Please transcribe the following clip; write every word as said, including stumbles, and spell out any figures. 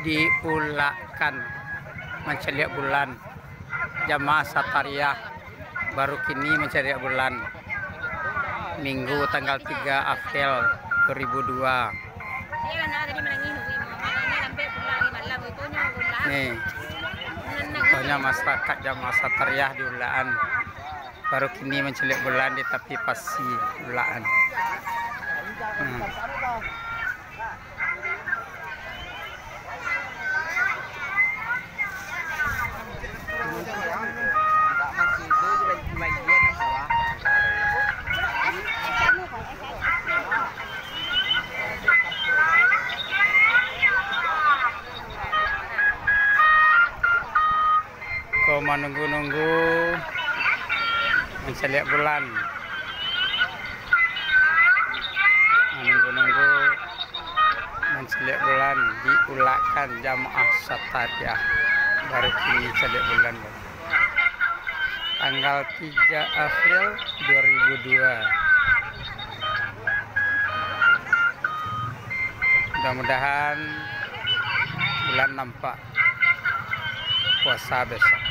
Diulakkan mancaliak bulan, jamaah Satariah baru kini mancaliak bulan, Minggu tanggal tiga April dua ribu dua. Ni, contohnya masyarakat jamaah Satariah di Ulakan baru kini mancaliak bulan di tapi pasi Ulakan. Hmm. Ko manunggu-nunggu mancaliak bulan. Manunggu-nunggu mancaliak bulan di Ulakan jamaah Satariah. Baru kini caliak bulan, tanggal tiga April dua ribu dua. Mudah-mudahan bulan nampak puasa besok.